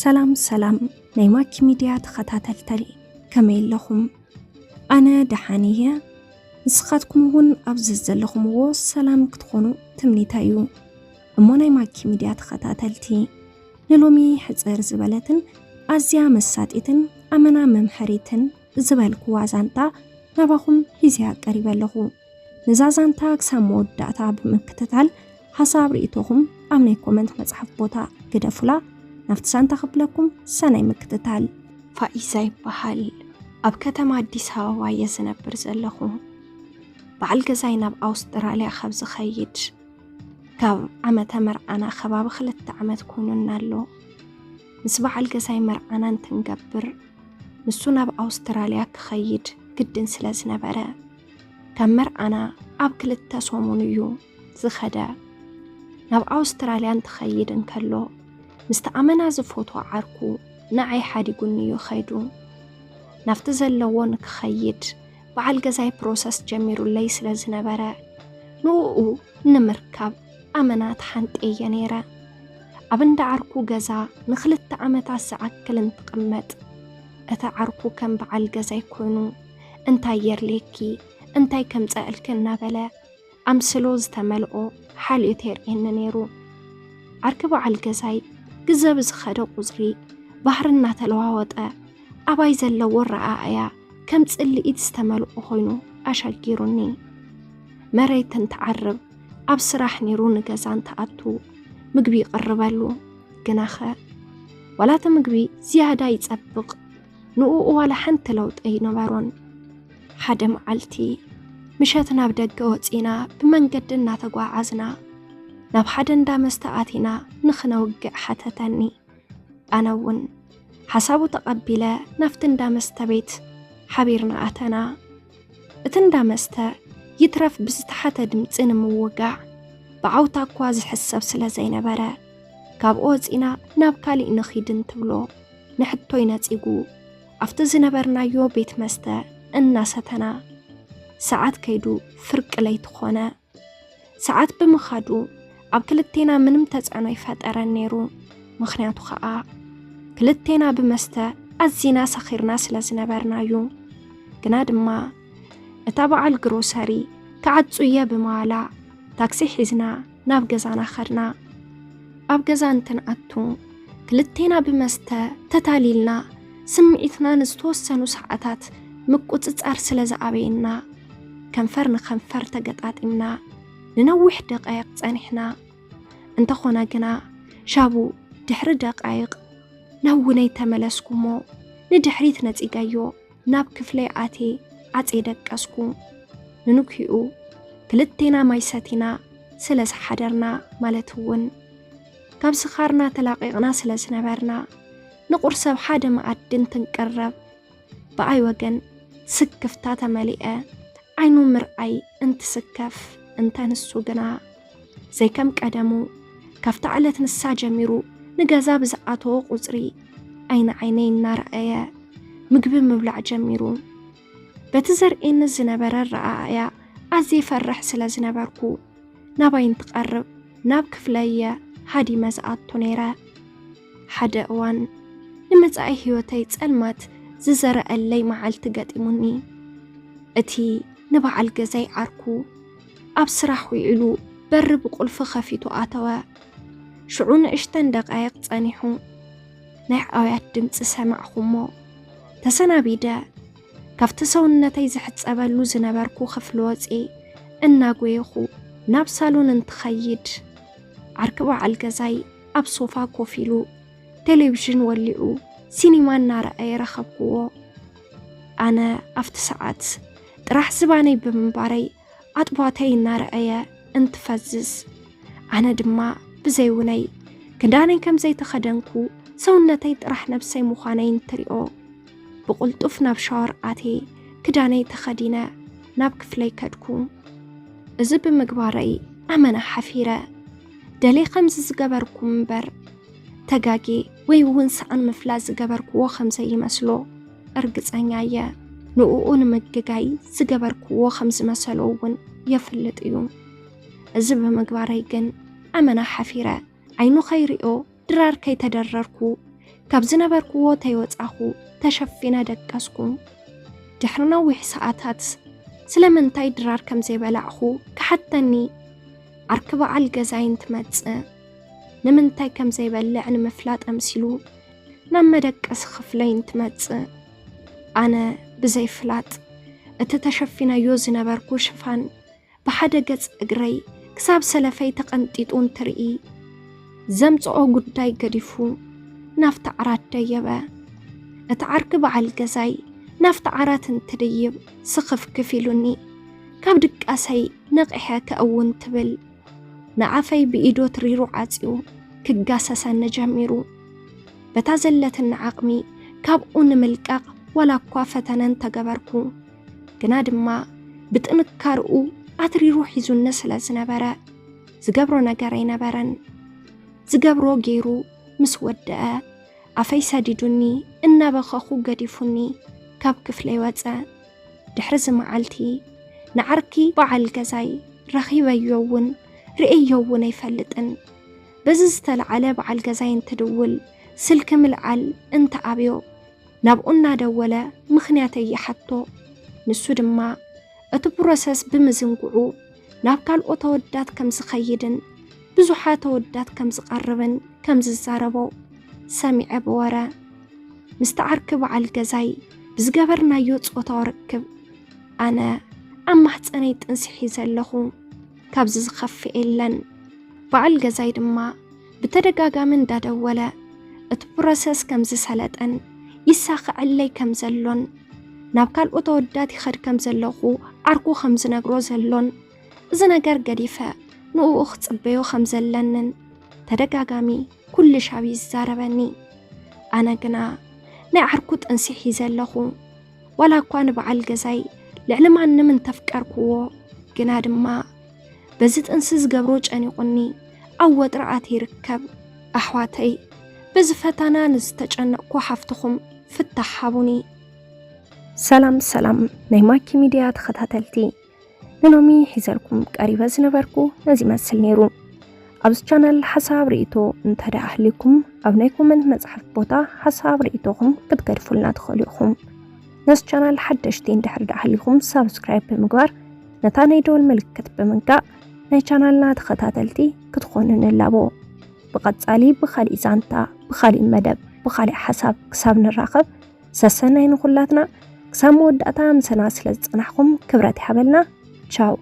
ሰላም ሰላም ናይ ማኪ ሚድያ ተኸታተልቲ፣ ከመይ ኣለኹም? ኣነ ደሓን እየ። ንስኻትኩም እውን ኣብዚ ዘለኹምዎ ሰላም ክትኾኑ ትምኒተይ እዩ። እሞ ናይ ማኪ ሚድያ ተኸታተልቲ፣ ንሎሚ ሕጽር ዝበለትን ኣዝያ መሳጢትን ኣመና መምሀሪትን ዝበልኩዋ ዛንታ ናባኹም ሒዘያ ቀሪበ ኣለኹ። ነዛ ዛንታ ክሳብ መወዳእታ ብምክትታል፣ ሓሳብ ርእይቶኹም ኣብ ናይ ኮመንት መጽሓፍ ቦታ ግደፉላ። ናብቲ ዛንታ ክብለኩም ሰናይ ምክትታል። ፋኢዛ ይበሃል። ኣብ ከተማ ኣዲስ ኣበባ እየ ዝነብር ዘለኹ። በዓል ገዛይ ናብ ኣውስትራልያ ካብ ዝኸይድ ካብ ዓመተ መርዓና ከባቢ ክልተ ዓመት ኮይኑና ኣሎ። ምስ በዓል ገዛይ መርዓና እንትንገብር፣ ንሱ ናብ ኣውስትራልያ ክኸይድ ግድን ስለ ዝነበረ፣ ካብ መርዓና ኣብ ክልተ ሰሙን እዩ ዝኸደ። ናብ ኣውስትራልያ እንትኸይድ እንከሎ፣ ምስቲ ኣመና ዝፈትዎ ዓርኩ ንዓይ ሓዲጉኒ እዩ ኸይዱ። ናብቲ ዘለዎ ንክኸይድ በዓል ገዛይ ፕሮሰስ ጀሚሩለይ ስለ ዝነበረ፣ ንኡ ንምርካብ ኣመና ተሓንጤ እየ ነይረ። ኣብ እንዳ ዓርኩ ገዛ ንክልተ ዓመታት ዝኣክል እንትቕመጥ፣ እቲ ዓርኩ ከም በዓል ገዛይ ኮይኑ፣ "እንታይ የድልየኪ? እንታይ ከምፀእልኪ?" እናበለ ኣምስሎ ዝተመልኦ ሓልዮት የርእየኒ ነይሩ። ዓርኪ በዓል ገዛይ ግዘ ብዝኸደ ቁፅሪ ባህሪ እናተለዋወጠ፣ ኣባይ ዘለዎ ኣረኣእያ ከም ፅልኢት ዝተመልኦ ኮይኑ ኣሸጊሩኒ። መሬት እንትዓርብ፣ ኣብ ስራሕ ነይሩ ንገዛ እንትኣቱ ምግቢ ይቕርበሉ። ግናኸ ዋላ እቲ ምግቢ ዝያዳ ይጸብቕ፣ ንኡ ዋላ ሓንቲ ለውጢ ኣይነበሮን። ሓደ መዓልቲ ምሸት ናብ ደገ ወጺና ብመንገዲ እናተጓዓዝና ናብ ሓደ እንዳ መስተ ኣቲና ንኽነውግዕ ሓተተኒ። ኣነ እውን ሓሳቡ ተቐቢለ ናብቲ እንዳ መስተ ቤት ሓቢርና ኣተና። እቲ እንዳ መስተ ይትረፍ ብዝተሓተ ድምጺ ንምውጋዕ ብዓውታ እኳ ዝሕሰብ ስለ ዘይነበረ፣ ካብኡ ወጺና ናብ ካሊእ ንኺድ እንትብሎ ንሕቶይ ነጺጉ ኣብቲ ዝነበርናዮ ቤት መስተ እናሰተና ሰዓት ከይዱ ፍርቂ ለይቲ ኾነ። ሰዓት ብምኻዱ ኣብ ክልቴና ምንም ተጽዕኖ ኣይፈጠረን ነይሩ። ምኽንያቱ ኸኣ ክልቴና ብመስተ ኣዚና ሰኺርና ስለ ዝነበርና እዩ። ግና ድማ እታ በዓል ግሮሰሪ ክዓጹ እየ ብምባላ ታክሲ ሒዝና ናብ ገዛና ኸድና። ኣብ ገዛ እንትንኣቱ ክልቴና ብመስተ ተታሊልና ስምዒትና ንዝተወሰኑ ሰዓታት ምቁጽጻር ስለ ዝኣበየና ከንፈር ንከንፈር ተገጣጢምና ንነዊሕ ደቃይቕ ጸኒሕና። እንተኾነ ግና ሻቡ ድሕሪ ደቃይቕ ናብ ውነይ ተመለስኩ እሞ ንድሕሪት ነጺገዮ ናብ ክፍለይ ኣትየ ዓጽየ ደቀስኩ። ንንግሂኡ ክልቴና ማይ ሰቲና ስለ ዝሓደርና ማለት እውን ካብ ስኻርና ተላቒቕና ስለ ዝነበርና ንቑርሲ ኣብ ሓደ መኣዲ እንትንቅረብ ብኣይ ወገን ስክፍታ ተመሊአ ዓይኑ ምርኣይ እንትስከፍ እንተ ንሱ ግና ዘይከም ቀደሙ ካብታ ዕለት ንሳ ጀሚሩ ንገዛ ብዝኣተወ ቁጽሪ ዓይኒ ዓይነይ እናረኣየ ምግቢ ምብላዕ ጀሚሩ። በቲ ዘርእየኒ ዝነበረ ኣረኣእያ ኣዝየ ፈርሕ ስለ ዝነበርኩ ናባይ እንትቐርብ ናብ ክፍለየ ሃዲመ ዝኣቱ ነይረ። ሓደ እዋን ንመጻኢ ህይወተይ ጸልማት ዝዘረኣለይ መዓልቲ ገጢሙኒ። እቲ ንበዓል ገዛይ ዓርኩ ኣብ ስራሕ ውዒሉ በሪ ብቁልፊ ከፊቱ ኣተወ። ሽዑ ንእሽተን ደቃይቕ ጸኒሑ ናይ ኣውያት ድምጺ ሰማዕኹ እሞ ተሰናቢደ ካብቲ ሰውነተይ ዝሕጸበሉ ዝነበርኩ ክፍሊ ወጺኤ እናጎየኹ ናብ ሳሎን እንትኸይድ ዓርኪ በዓል ገዛይ ኣብ ሶፋ ኮፍ ኢሉ ቴሌቪዥን ወሊዑ ሲኒማ እናረኣየ ረኸብክዎ። ኣነ ኣብቲ ሰዓት ጥራሕ ዝባነይ ብምንባረይ ኣጥቧተይ እናረኣየ እንትፈዝዝ ኣነ ድማ ብዘይውነይ ክዳነይ ከም ዘይተኸደንኩ ሰውነተይ ጥራሕ ነብሰይ ምዃነይ እንትሪኦ ብቕልጡፍ ናብ ሻወር ኣትየ ክዳነይ ተኸዲነ ናብ ክፍለይ ከድኩ። እዚ ብምግባረይ ኣመና ሓፊረ። ደልየ ከምዚ ዝገበርኩ እምበር ተጋግየ ወይ እውን ሰኣን ምፍላስ ዝገበርክዎ ከም ዘይመስሎ እርግጸኛ እየ። ንእኡ ንምግጋይ ዝገበርክዎ ከም ዝመሰሎ እውን የፍልጥ እዩ። እዚ ብምግባረይ ግን ኣመና ሓፊረ። ዓይኑ ከይሪኦ ድራር ከይተደረርኩ ካብ ዝነበርኩዎ ተይወጻኹ ተሸፊነ ደቀስኩ። ድሕሪ ነዊሕ ሰዓታት ስለምንታይ ድራር ከም ዘይበላዕኹ ክሓተኒ ዓርኪ በዓል ገዛይ እንትመጽእ፣ ንምንታይ ከም ዘይበልዕ ንምፍላጥ ኣምሲሉ ናብ መደቀሲ ክፍለይ እንትመጽእ፣ ኣነ ብዘይፍላጥ እቲ ተሸፊነዮ ዝነበርኩ ሽፋን ብሓደ ገጽ እግረይ ክሳብ ሰለፈይ ተቐንጢጡ እንትርኢ፣ ዘምጽኦ ጉዳይ ገዲፉ ናብቲ ዓራት ደየበ። እቲ ዓርኪ በዓል ገዛይ ናብቲ ዓራት እንትድይብ ስኽፍክፍ ኢሉኒ። ካብ ድቃሰይ ነቒሐ ከእውን ትብል ንኣፈይ ብኢዱ ኣትሪሩ ዓጽዩ ክጋሰሰኒ ጀሚሩ። በታ ዘለትኒ ዓቕሚ ካብኡ ንምልቃቕ ዋላ እኳ ፈተነ እንተገበርኩ፣ ግና ድማ ብጥንካርኡ ኣትሪሩ ሒዙኒ ስለ ዝነበረ ዝገብሮ ነገር ኣይነበረን። ዝገብሮ ገይሩ ምስ ወደአ ኣፈይ ሰዲዱኒ እናበኸኹ ገዲፉኒ ካብ ክፍለይ ወጸ። ድሕሪ እዚ መዓልቲ ንዓርኪ በዓል ገዛይ ረኺበዮ እውን ርእየዮ እውን ኣይፈልጥን። በዚ ዝተለዓለ በዓል ገዛይ እንትድውል ስልኪ ምልዓል እንተኣብዮ ናብኡ እናደወለ ምኽንያተይ ይሓቶ። ንሱ ድማ እቲ ፕሮሰስ ብምዝንግዑ ናብ ካልኦት ኣወዳት ከም ዝኸይድን ብዙሓት ኣወዳት ከም ዝቐርብን ከም ዝዛረቦ ሰሚዐ ብወረ። ምስቲ ዓርኪ በዓል ገዛይ ብዝገበርናዮ ጾታዊ ርክብ ኣነ ኣብ ማህጸነይ ጥንሲ ሒዘ ኣለኹ። ካብዚ ዝኸፍእ የለን። በዓል ገዛይ ድማ ብተደጋጋሚ እንዳደወለ እቲ ፕሮሰስ ከም ዝሰለጠን ይሳኸዐለይ ከም ዘሎን ናብ ካልኦት ኣወዳት ይኸድ ከም ዘለኹ ዓርኩ ከም ዝነግሮ ዘሎን እዚ ነገር ገዲፈ ንእኡ ክጽበዮ ከም ዘለንን ተደጋጋሚ ኩሉ ሻብ ይዛረበኒ። ኣነ ግና ናይ ዓርኩ ጥንሲ ሒዘ ኣለኹ። ዋላ እኳ ንበዓል ገዛይ ልዕሊ ማንም እንተፍቀርኩዎ፣ ግና ድማ በዚ ጥንሲ ዝገብሮ ጨኒቑኒ ኣብ ወጥሪ ኣትየ ይርከብ። ኣሕዋተይ፣ በዚ ፈተና ንዝተጨነቕኩ ሓፍትኹም ፍታሕ ሃቡኒ። ሰላም ሰላም ናይ ማኪ ሚድያ ተኸታተልቲ፣ ንሎሚ ሒዘልኩም ቀሪበ ዝነበርኩ ነዚ ይመስል ነይሩ። ኣብዚ ቻናል ሓሳብ ርእይቶ እንተ ደኣ ኣህልዩኩም ኣብ ናይ ኮመንት መጽሓፍ ቦታ ሓሳብ ርእይቶኹም ክትገድፉልና ትኽእሉ ኢኹም። ነዚ ቻናል ሓደሽቲ እንድሕር ደኣ ኣህልዩኩም ሳብስክራይብ ብምግባር ነታ ናይ ደወል ምልክት ብምንካእ ናይ ቻናልና ተኸታተልቲ ክትኾኑ ንላቦ። ብቐጻሊ ብኻሊእ ዛንታ፣ ብኻሊእ መደብ፣ ብኻሊእ ሓሳብ ክሳብ ንራኸብ ሰሰናይ ንኹላትና። ክሳብ መወዳእታ ምሳና ስለ ዝጸናሕኩም ክብረት ይሃበልና። ቻው።